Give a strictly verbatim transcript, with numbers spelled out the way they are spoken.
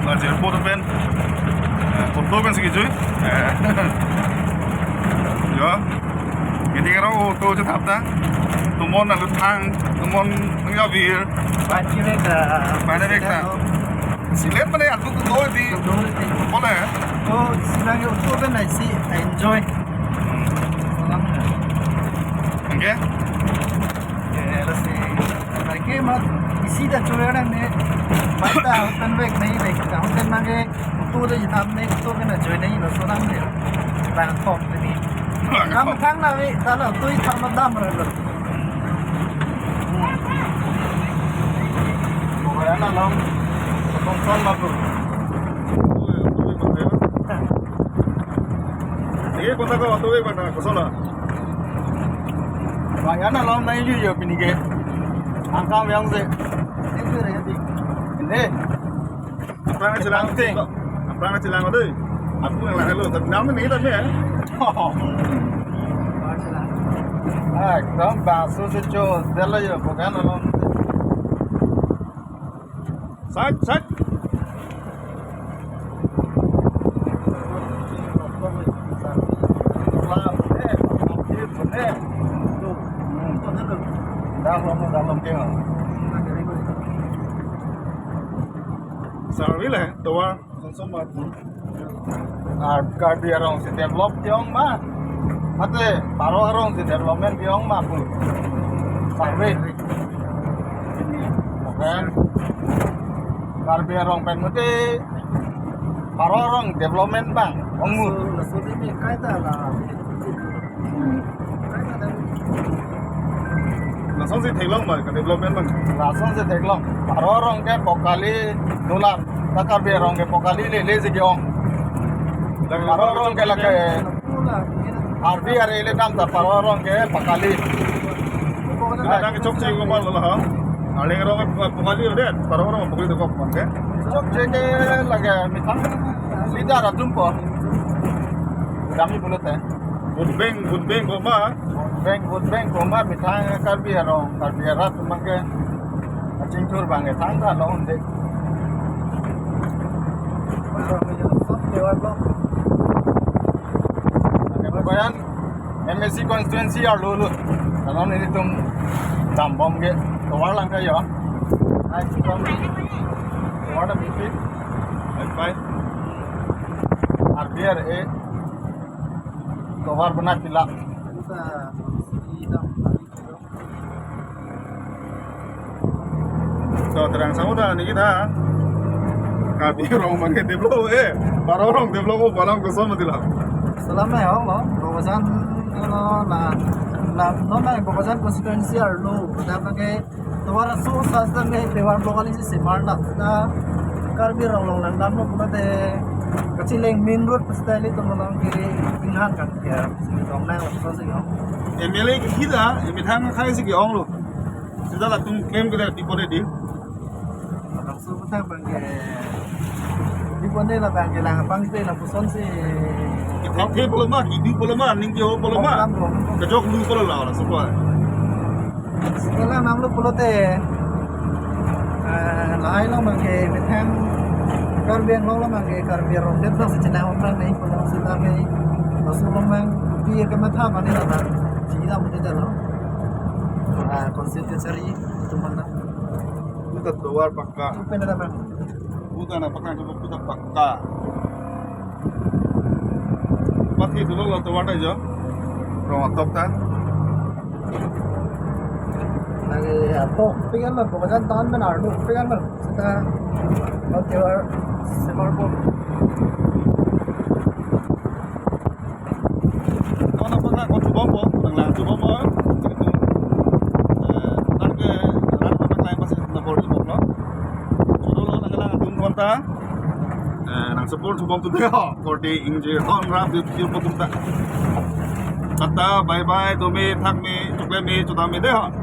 Laso airport pen, eh, auto pensi kejui. Eh, yo. Ini karo auto je thap ta. Tomon lalu thang, tomon nangya vir. Pai kire ta. Pai na bek ta. Silet mane atu tu doi di. Doi di. Boleh ya? Oh, sinang auto pen naisi enjoy. Salam ya. Oke. Oke, lasi. Lagi mat isi ta chule nang ne. Mat ta hotel bek nahi bek. Hotel mangke auto ta itham ne, auto pen enjoy nahi lo, so nang ne. Bang thom ne. Bang thom. Kam thang na ve, ta la tui thang na dam ra lo. Pokoknya na long. Kong son ma tu. Ini kota ko auto bek mana? Koson la? Wah, ya na long na yu yo pini ke. Angkam yang se. Ini. Aphrang chelang. Aphrang chelang dei. Aku yang lahelo, tapi nama ni tapi ya. Ah, ekdom baso se cho, dela yo, bukan alon. Side, side. Dalam, dalam dia. Sarvi le, tovar. Ah, Karbi arong si develop ke-ong ma. Mate, Paro arong si development ke-ong ma pu. Sarvi. Kan? Karbi arong pen mate, Paro arong development bang ong mu. So, laso ini kaita la. Lasonsi theklong ba, ka development bang. Lasonsi theklong. Paro arong ke pokali dolar. Ta Karbi arong ke pokali lele si ke-ong. Paro arong ke lake. Arbi are le dam ta Paro arong ke pokali. Ada ke chokche ko mal lo ha. Arleng arong ke pokali dei. Paro arong pokali dokok bang ke. Chokche ke lake methang leader atum ko. Kami pulote. Vote bank, vote bank ko ma. Vote bank, vote bank ko ma, methang Karbi arong, Karbi arat atum ke. Achingthur bang ke thangta lo hunde. Bayan, M A C constituency arlo lo. Kalau nelitum dambom ke, tovar lang kayo. Hai, tovar na bipi. Bye bye. Arbi are. Tovar bana pila. So, terang samu ta neli ta. Karbi arong bang ke develop eh. Paro arong develop ko balam koson mati la. Selama ya Allah, Bokajan, eh, na, na, non na Bokajan constituency arlo, kita pakai Tovar aso sastan ke tovar pokali si semar na ta Karbi arong along langdamlo pulote kachileng main road style ilitum along ke inghan kan ke si dong nang lapuson si ke-ong. M L A ke kita, methang akhai si ke-onglo. Sita latum claim ke di pore di. Lapuson methang bang ke di pore la bang ke lang pangte lapuson si. Kita te pulo ma, hidi pulo ma, ning ke ho pulo ma. Kejok lu pulo la, la semua. Setelah enam puluh pulote, eh, lahai along bang ke methang Karbi Anglong along bang ke Karbi arong det bang si chenam aphrang nai pulo sita ke laso along bang pi ke matha mane la ta. Sida mane dalo. Ah, konsil kachari itu mana? Itu tovar pakka. Itu pen ada bang. Buta na pakka, buta pakka. Pati dolo lo tovar ta jo. Rong atok ta. Lagi atok, pingan lo, Bokajan town pen arlo, pingan lo. Sita, lo tovar, semar ko. Kona pernah kau coba po, pernah coba po. Eh, nang ke, nang pernah lain pas na bor di bor lo. Sudah lo nang lang dum konta. Eh, nang support support tu dei ho. Korte ingjir ton rap di di po tum ta. Tata, bye bye, dome, thak me, chokle me, chota me dei ho.